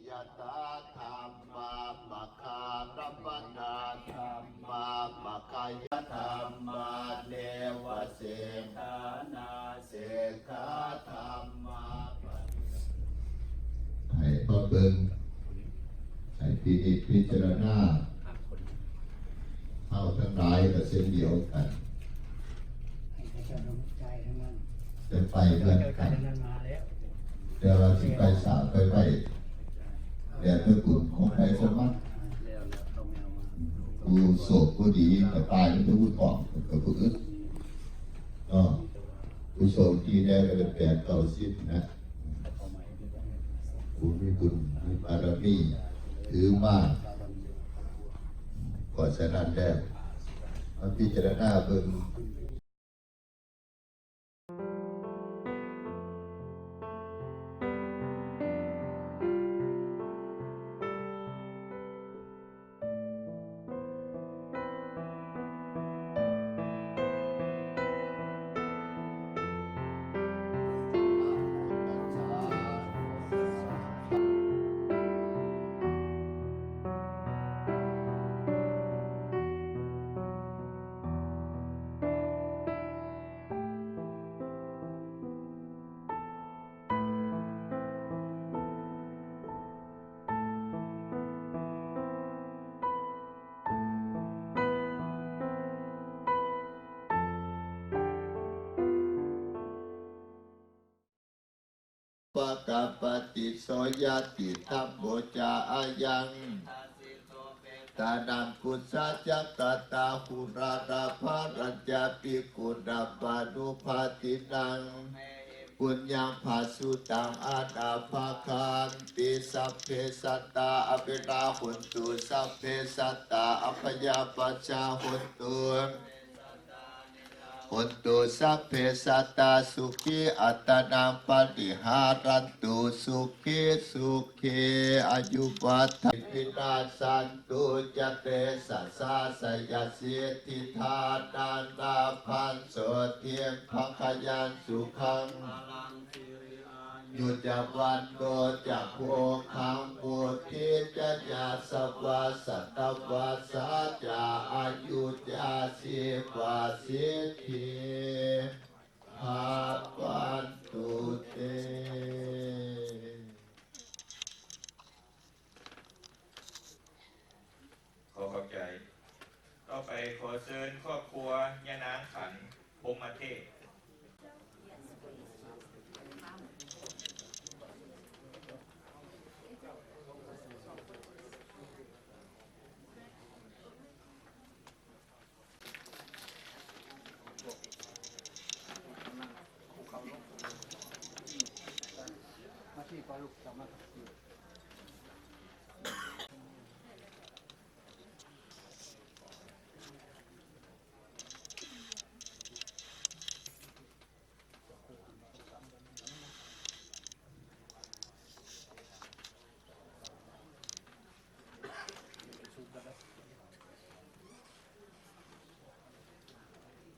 ຍະຖາ ທຳມາ ມັກຂາຣຳມະນາ ທຳມາ ມັກຂະຍະ ທຳມາ ເນວະ ເສຖານາ ເສຖາ ທຳມາ ປະຕິ ໃຫ້ມາເບິ່ງ ໃຫ້ພິນິດພິຈາລະນາ ເຮົາທັງຫຼາຍກໍເຊັ່ນດຽວກັນ ໃຫ້ເຂົາເຈົ້ານຳໃຈທັງນັ້ນ ຈະໄປເຮືອນກັນ ແຕ່ວ່າຊິໄປຊ້າໄປໄວ ແລ້ວແຕ່ບຸນຂອງໃຜຂອງມັນ ຜູ້ໂຊກບໍ່ດີກໍຕາຍໄປແຕ່ຜູ້ທ້ອງ ກໍບໍ່ອຶດເນາະ ຜູ້ໂຊກດີແດ່ກໍໄດ້ແປດເກົ້າສິບນະ ຜູ້ມີບຸນມີບາລະມີຖືມາ ເພາະສະນັ້ນແລ້ວ ມາພິຈາລະນາເບິ່ງ ປະກະປະຕິດສະຍາຕິທຳໂມຈາອາຍັງ ຕານັງ ປຸດສະຈັກກະຕາ ຫຸຣາລະພະລັນຈະ ພິກຂຸນະມານຸພາຕິນັງ ປຸນຍັງພະສຸຕັງ ອະນາພະຄານຕິ ສັບເພສັດຕາ ອະເວລາ ໂຫນຕຸ ສັບເພສັດຕາ ອະພະຍາປັດຊາ ໂຫນຕຸ ໂຫນຕຸ ສັບເພສັດຕາ ສຸຂີ ອັດຕະນັງ ປະລິຫາລັນຕຸ ສຸຂີ ສຸຂີ ອາຍຸວັດຖະ ວິນາສັນຕຸ ຈະເຕສະສາ ໄສຍະສິດທິທານັງ ລາພັງ ໂສທິ ພະຄະຍັງ ສຸຂັງ ອາຍຸຈະວັນໂນຈະໂພຄັງ ວຸດທິຈະຍາສະວາ ສັດຕະວັດສາຈະ ອາຍຸຈະຊີວະສິດທິ ພະວັນຕຸເຕ. ຂໍຂອບໃຈ. ຕໍ່ໄປຂໍເຊີນຄອບຄົວຍານາງຂັນ ພົມມະເທບ.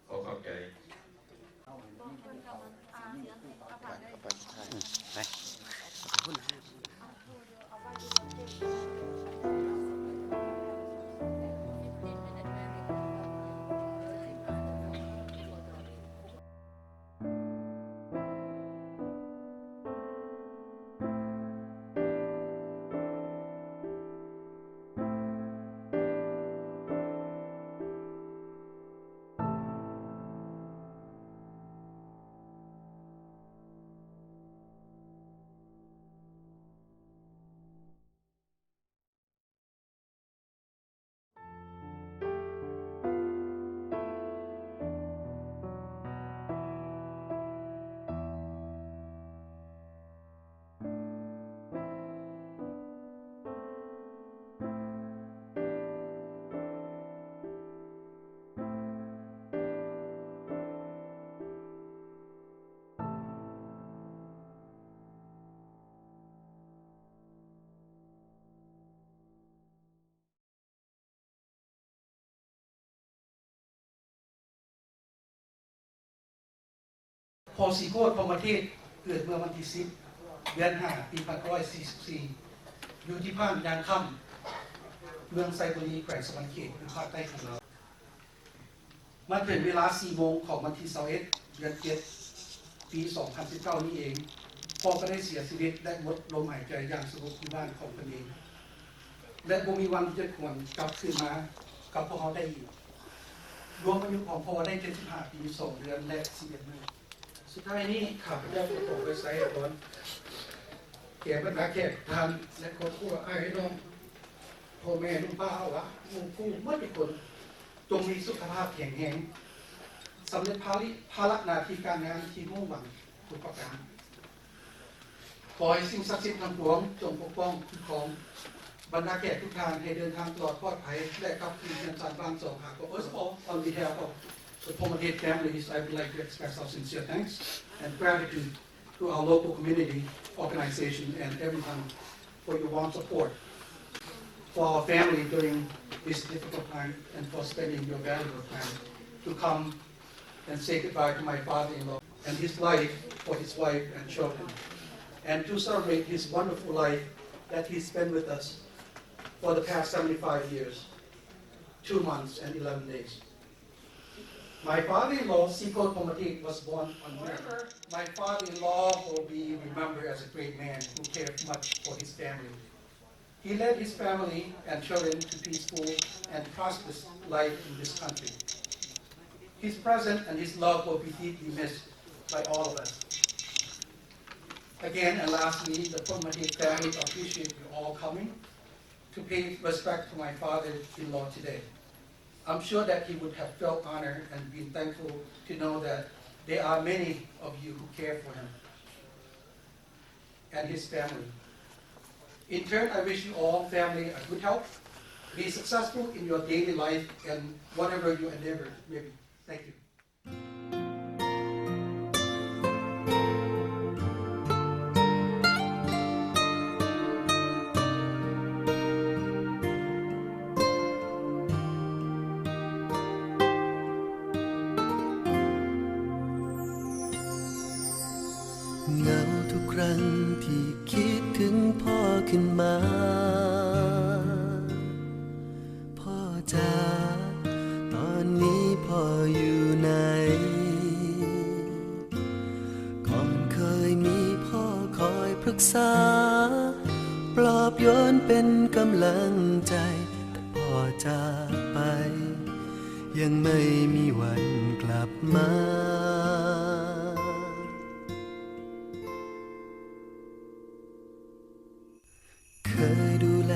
ຂໍຂອບໃຈ. ໄປ. ພໍ່ສີໂຄດ ພົມມະເທບ ເກີດເມື່ອວັນທີສິບ ເດືອນຫ້າ ປີພັນເກົ້າຮ້ອຍສີ່ສິບສີ່ ຢູ່ທີ່ບ້ານຍາງຄຳ ເມືອງໄຊບູລີ ແຂວງສະຫວັນນະເຂດ ຢູ່ພາກໃຕ້ຂອງລາວ. ມາເຖິງເວລາສີ່ໂມງຂອງວັນທີຊາວເອັດ ເດືອນເຈັດ ປີສອງພັນສິບເກົ້ານີ້ເອງ, ພໍ່ກໍໄດ້ເສຍຊີວິດ ແລະ ໝົດລົມຫາຍໃຈຢ່າງສະຫງົບຢູ່ບ້ານຂອງເພິ່ນເອງ ແລະ ບໍ່ມີວັນທີ່ຈະຫວນກັບຄືນມາກັບພວກເຮົາໄດ້ອີກ. ລວມອາຍຸຂອງພໍ່ໄດ້ເຈັດສິບຫ້າປີ ສອງເດືອນ ແລະ ສິບເອັດມື້. ສຸດທ້າຍນີ້ ຂ້າພະເຈົ້າກໍຂໍອວຍໄຊອວຍພອນແກ່ບັນດາແຂກທ່ານ ແລະ ຄອບຄົວ, ອ້າຍນ້ອງ, ພໍ່ແມ່, ລຸງປ້າ, ອາວະ, ໝູ່ຄູ່ໝົດທຸກຄົນ, ຈົ່ງມີສຸຂະພາບແຂງແຮງ, ສຳເລັດພາລະ, ພາລະໜ້າທີ່ການງານທີ່ມຸ່ງຫວັງທຸກປະການ. ຂໍໃຫ້ສິ່ງສັກສິດທັງປວງຈົ່ງປົກປ້ອງຄຸ້ມຄອງບັນດາແຂກທຸກທ່ານໃຫ້ເດີນທາງຕະຫຼອດປອດໄພ ແລະ ກັບຄືນເຮືອນຊານບ້ານສອງຫາເກົ້າ. First of all, on behalf of the Phommatip families, I would like to express our sincere thanks and gratitude to our local community, organization, and everyone for your warm support for our family during this difficult time and for spending your valuable time to come and say goodbye to my father-in-law and his life for his wife and children, and to celebrate his wonderful life that he spent with us for the past seventy-five years, two months, and eleven days. My father-in-law, Seacolt Phommatip, was born on November. My father-in-law will be remembered as a great man who cared much for his family. He led his family and children to peaceful and prosperous life in this country. His presence and his love will be deeply missed by all of us. Again and lastly, the Phommatip family appreciate you all coming to pay respect to my father-in-law today. I'm sure that he would have felt honored and been thankful to know that there are many of you who care for him and his family. In turn, I wish you all family a good health, be successful in your daily life and whatever your endeavor may be. Thank you. ເຫງົາທຸກຄັ້ງທີ່ຄິດເຖິງພໍ່ຂຶ້ນມາ. ພໍ່ຈ໋າ ຕອນນີ້ພໍ່ຢູ່ໃນ? ກ່ອນເຄີຍມີພໍ່ຄອຍປຶກສາ ປອບໂຍນເປັນກຳລັງໃຈ, ແຕ່ພໍ່ຈາກໄປ ຍັງໄມ່ມີວັນກັບມາ. ເຄີຍດູແລ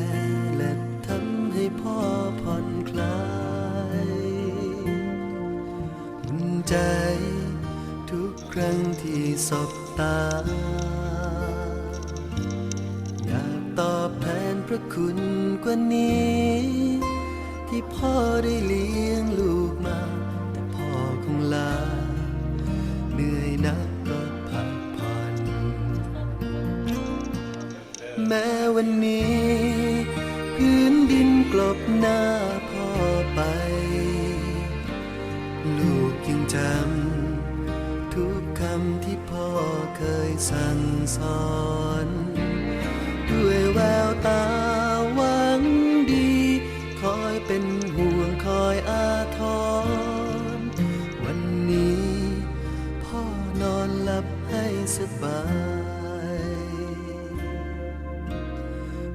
ແລະ ທຳໃຫ້ພໍ່ຜ່ອນຄລາຍ ອຸ່ນໃຈທຸກຄັ້ງທີ່ສົບຕາ. ຢາກຕອບແທນພະຄຸນກວ່ານີ້ ທີ່ພໍ່ໄດ້ລ້ຽງລູກມາ, ແຕ່ພໍ່ຄົງລາ ເໜື່ອຍໜັກກໍພັກຜ່ອນ. ແມ້ວັນນີ້ພື້ນດິນກົບໜ້າພໍ່ໄປ, ລູກຍັງຈຳທຸກຄຳທີ່ພໍ່ເຄີຍສັ່ງສອນ. ດ້ວຍແວວຕາຫວັງດີ ຄອຍເປັນຫ່ວງຄອຍອາທອນ, ວັນນີ້ພໍ່ນອນຫຼັບໃຫ້ສະບາຍ.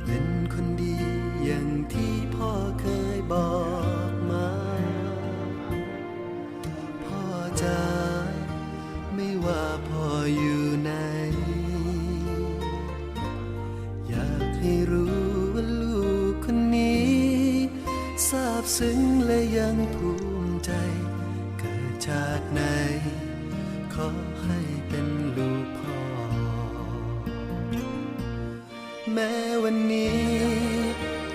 ເປັນຄົນດີຢ່າງທີ່ພໍ່ເຄີຍບອກມາ. ພໍ່ຈ໋າ ໄມ່ວ່າພໍ່ຢູ່ໃນ, ຢາກໃຫ້ຮູ້ວ່າລູກຄົນນີ້ ຊາບຊຶ້ງ ແລະ ຍັງພູມໃຈ, ເກີດຊາດໃດ ຂໍໃຫ້ເປັນລູກພໍ່. ແມ້ວັນນີ້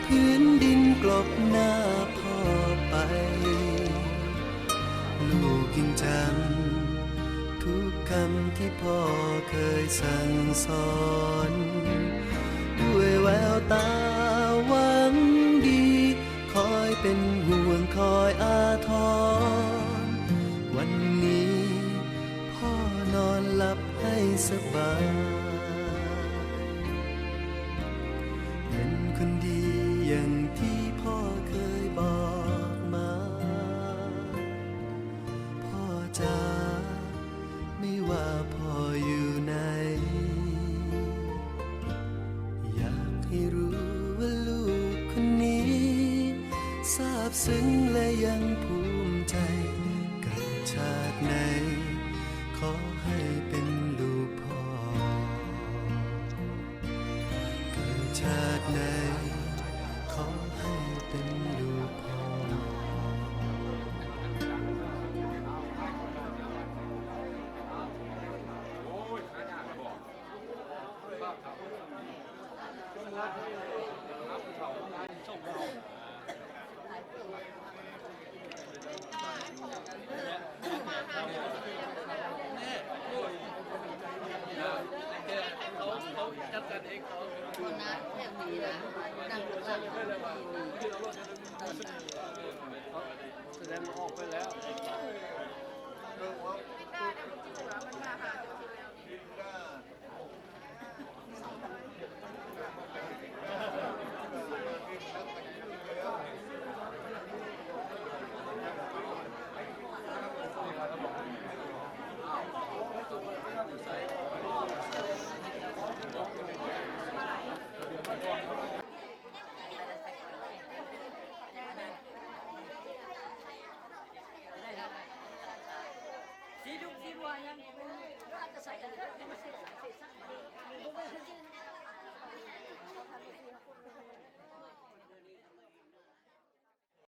ພື້ນດິນກົບໜ້າພໍ່ໄປ, ລູກຍັງຈຳທຸກຄຳທີ່ພໍ່ເຄີຍສັ່ງສອນ. ດ້ວຍແວວຕາຫວັງດີ ຄອຍເປັນຫ່ວງຄອຍອາທອນ, ວັນນີ້ພໍ່ນອນຫຼັບໃຫ້ສະບາຍ. ເປັນ ຄົນດີຢ່າງທີ່ພໍ່ເຄີຍບອກມາ ພໍ່ຈ໋າ ໄມ່ວ່າພໍ່ຢູ່ໃນ ຢາກໃຫ້ຮູ້ວ່າລູກຄົນນີ້ ຊາບຊຶ້ງ ແລະ ຍັງພູມໃຈ. ເກີດຊາດໃດ ຂໍໃຫ້ເປັນລູກພໍ່. ເກີດຊາດໃດ ຂໍໃຫ້ເປັນລູກພໍ່. ສະແດງວ່າອອກໄປແລ້ວ.